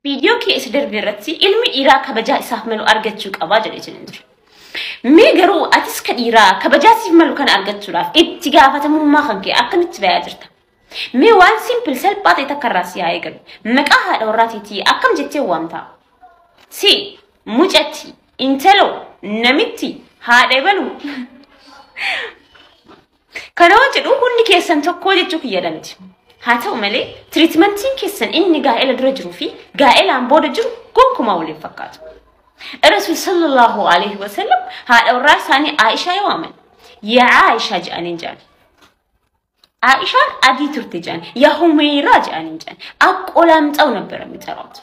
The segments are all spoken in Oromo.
Viidiyoo kee isa darbe irratti ilmi dhiiraa kabajaa isaaf malu argachuu qabaa jedhee jiran ture. Mee garuu atis ka dhiiraa kabajaa siif malu kana argachuudhaaf itti gaafatamummaa kan kee akkamitti bayaa jirta? Mee waan simple, salphaa ta'e takka irraa si haa eegalu. Maqaa haadha warraatiitii akkam jettee waamtaa? Si mucatti, intaloo, namitti, haadha ebalu. Kana yoo jedhu hundi keessan tokkoo jechuu kiyya miti. Haa ta'u malee, treatmentiin keessan inni gaa'ela dura jiruu fi gaa'elaan booda jiru gonkumaa waliin fakkaatu. Rasuul sallallahu alaihi wasallam haadha warraa isaanii Aishaa yoo waaman, "Yaa Aishaa" jedhaniin jedhan. Aishaan adii turte jedhan. "Yaa Humeeraa" jedhaniin jedhan. አቆላምጠው ነበር የሚጠሯት።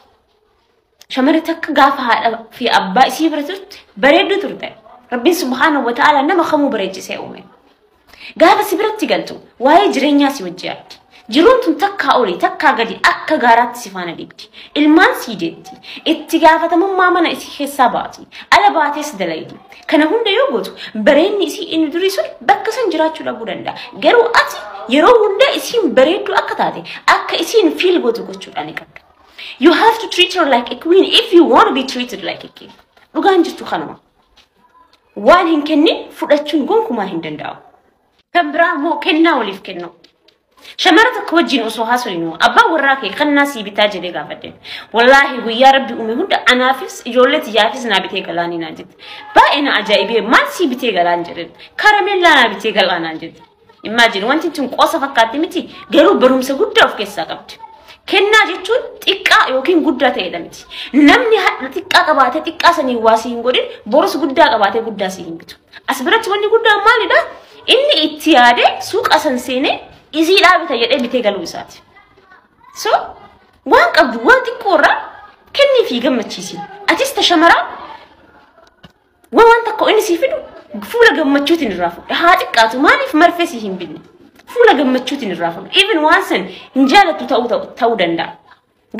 Shamarri takka gaafa haadha fi abbaa isii bira turte bareedduu turte. Rabbiin subhaanahu wa ta'ala nama kamuu bareechisee uume. Gaafa si biratti galtu waa'ee jireenyaa si wajji yaaddi. Jiruun tun takkaa olii takkaa gadi akka gaaraatti si faana dhiibdi. Ilmaan sii deetti. Itti gaafatamummaa mana isii keessaa baati. Ala baatees dalaydi. Kana hunda yoo gootu bareenni isii inni durii sun bakka san jiraachuu dhabuu danda'a. Garuu ati yeroo hunda isiin bareedduu akka taate akka isiin feel gootu gochuudhaan ni qabda. You have to treat her like a queen if you want to be treated like a king. Dhugaan jirtu kanuma. Waan hin kennin fudhachuun gonkumaa hin danda'amu. Kan biraa immoo kennaa waliif kennu. Shamara tokko wajjin osoo haasofnu, "Abbaan warraa kee kennaa sii bitaa?" jedhee gaafadhe. "Wallaahi, guyyaa Rabbi uume hunda anaafis ijoollee tiyyaafis naa bitee galaanii" naan jette. Baay'ee na ajaa'ibee, "Maal sii bitee galaan?" jedheen. "Karameellaa naa bitee galaa" naan jette. Imagine, wanti tun qoosa fakkaatti miti, garuu barumsa guddaa of keessaa qabdi. Kennaa jechuun xiqqaa yookiin guddaa ta'edha miti. Namni hadha xiqqaa qabaatee xiqqaa sanii waa sii hin godhin, borus guddaa qabaatee guddaa sii hin bitu. As biratti wanni guddaan maalidha? Inni itti yaadee suuqa san seenee isii dhaabita jedhee bitee galuu isaati. So waan qabdu waan xiqqoo irraa kennii fi gammachiisi. Atis ta shamaraa waan tokko inni sii fidu fuula gammachuutiin irraa fudhu. Haa xiqqaatu, maaliif marfee sii hin binne? Fuula gammachuutiin irraa fudhu. Even waan san hin jaalattu ta'uu danda'a.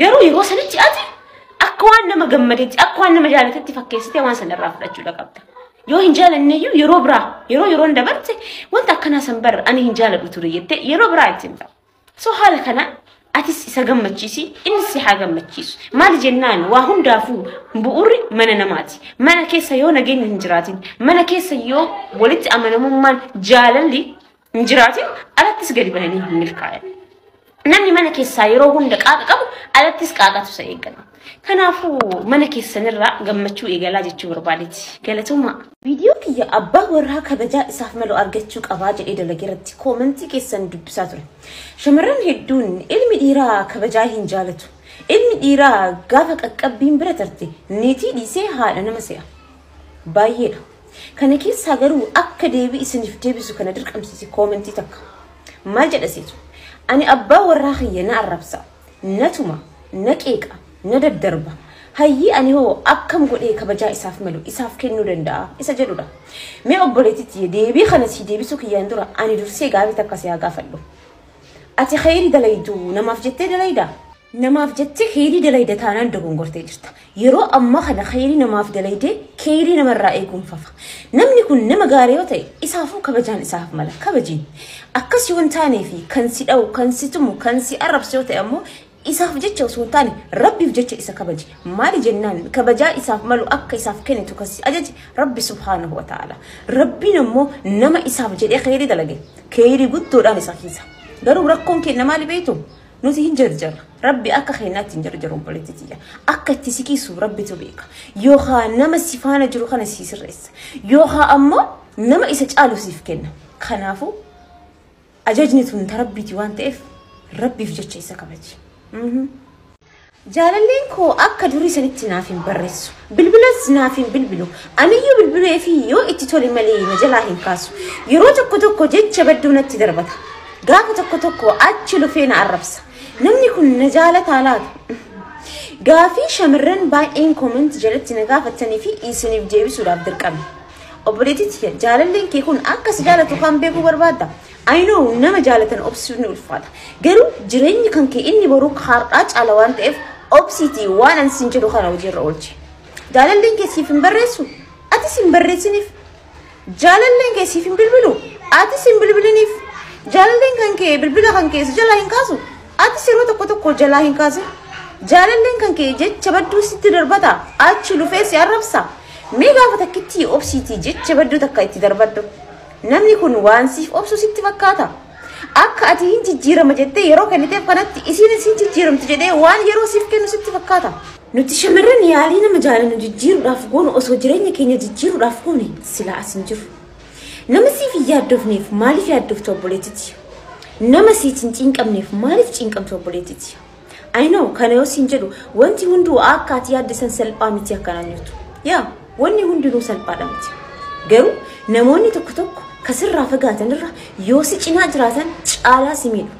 Garuu yeroo sanitti ati akka waan nama gammadeetti, akka waan nama jaalatetti fakkeessitee waan sana irraa fudhachuudha qabda. Yoo hin jaalanneyyuu, yeroo biraa yeroo yeroon dabarte, "Wanta akkanaa san bar ani hin jaaladhu ture" jettee yeroo biraa ittiin ta'a. So haala kana atis isa gammachiisi, innis si haa gammachiisu. Maali jennaan, waa hundaafuu bu'uurri mana namaati. Mana keessa yoo nageenyi hin jiraatin, mana keessa yoo walitti amanamummaan, jaalalli hin jiraatin, alattis gadi bahanii hin milkaa'an. Namni mana keessaa yeroo hunda qaaqa qabu alattis qaaqatu isa eeggata. Kanaafuu mana keessanirraa gammachuu eegalaa jechuu barbaadeeti. Galatoomaa. Viidiyoo kiyya "Abbaa warraa kabajaa isaaf malu argachuu qabaa" jedhee dalagee irratti commentii keessan dubbisaa ture. Shamarran hedduun ilmi dhiiraa kabajaa hin jaalatu. Ilmi dhiiraa gaafa qaqqabbiin bira tarte niitii dhiisee haadha nama se'a. Baay'eedha. Kana keessaa garuu akka deebii isiniif deebisu kana dirqamsiise commentii takka. Maal jedha seetu? "Ani abbaa warraa kiyya na arrabsa, na tuma, na qeeqa, na daddarba. Hayyii, ani hoo akkam godhee kabajaa isaaf malu isaaf kennuu danda'a?" isa jedhudha. Mee obboleettitti, deebii kana sii deebisuu kiyyaan dura ani dursee gaafii takka si haa gaafadhu. Ati kheyrii dalaydu namaaf jettee dalaydaa? Namaaf jettee kheyrii dalayda taanaan dogongortee jirta. Yeroo ammaa kana kheyrii namaaf dalaydee kheyrii namarraa eeguun fafa. Namni kun nama gaarii yoo ta'e, isaafuu kabajaan isaaf mala kabajiin. Akkas yoo hin taanee fi kan si dha'u, kan si tumu, kan si arrabsu yoo ta'e ammoo, isaaf jecha osoo hin taane Rabbiif jecha isa kabaji. Maali jennaan, kabajaa isaaf malu akka isaaf kennitu kan si ajaje Rabbi subhaanahu wa ta'ala. Rabbiin ammoo nama isaaf jedhee kheyrii dalage kheyrii guddoodhaan isa kiisa. Garuu rakkoon keenya maali beektu? Nuti hin jarjarra. Rabbi akka keenyaatti hin jarjaru, obboleetti tiyya. Akka itti si kiisu Rabbitu beeka. Yookaan nama si faana jiru kana si sirreessa. Yookaan ammoo nama isa caalu siif kenna. Kanaafuu ajajni tun ta Rabbiiti waan ta'eef, Rabbiif jecha isa kabaji. "Jaalalleen koo akka durii sanitti naaf hin barreessu. Bilbilas naaf hin bilbilu. Aniyyuu bilbilee fi yoo itti tole malee na jalaa hin kaasu. Yeroo tokko tokko jecha badduu natti darbata. Gaafa tokko tokko achi lufee na arrabsa. Namni kun na jaalataa laata?" Gaafii shamarran baay'een comment jalatti na gaafatanii fi isiniif deebisuudhaaf dirqame. Obboleettitti, jaalalleen kee kun akka si jaalatu kan beekuu barbaadda? I know, nama jaalatan obsuun ni ulfaata. Garuu jireenyi kan kee inni boruu har'aa caala waan ta'eef, obsiitii waan an siin jedhu kana hojiirra oolchi. Jaalalleen kee siif hin barreessu? Atis hin barreessiniif. Jaalalleen kee siif hin bilbilu? Atis hin bilbiliniif. Jaalalleen kan kee bilbila kan kee si jalaa hin kaasu? Atis yeroo tokko tokko jalaa hin kaasin. Jaalalleen kan kee jecha badduu sitti darbata. Achi lufee si arrabsa. Mee gaafa takkitti obsiitii jecha badduu takka itti darbadhu. Namni kun waan siif obsu sitti fakkaata. Akka ati hin jijjiirama jettee yeroo kenniteef kanatti isiin isin jijjiiramtu jedhee waan yeroo siif kennu sitti fakkaata. Nuti shamarran yaalii nama jaalannu jijjiiruudhaaf goonu osoo jireenya keenya jijjiiruudhaaf goone silaa as hin jiru. Nama siif hin yaaddofneef maaliif yaaddoftu obboleettiti? Nama siif hin cinqamneef maaliif cinqamtu obboleettiti? I know, kana yoo siin jedhu wanti hunduu akka ati yaadde san salphaa miti akkanaan jirtu. Yaa, wanni hundinuu salphaadha miti. Garuu namoonni tokko tokko kasirraa fagaatanirra yoo si cinaa jiraatan caalaa si miidhu.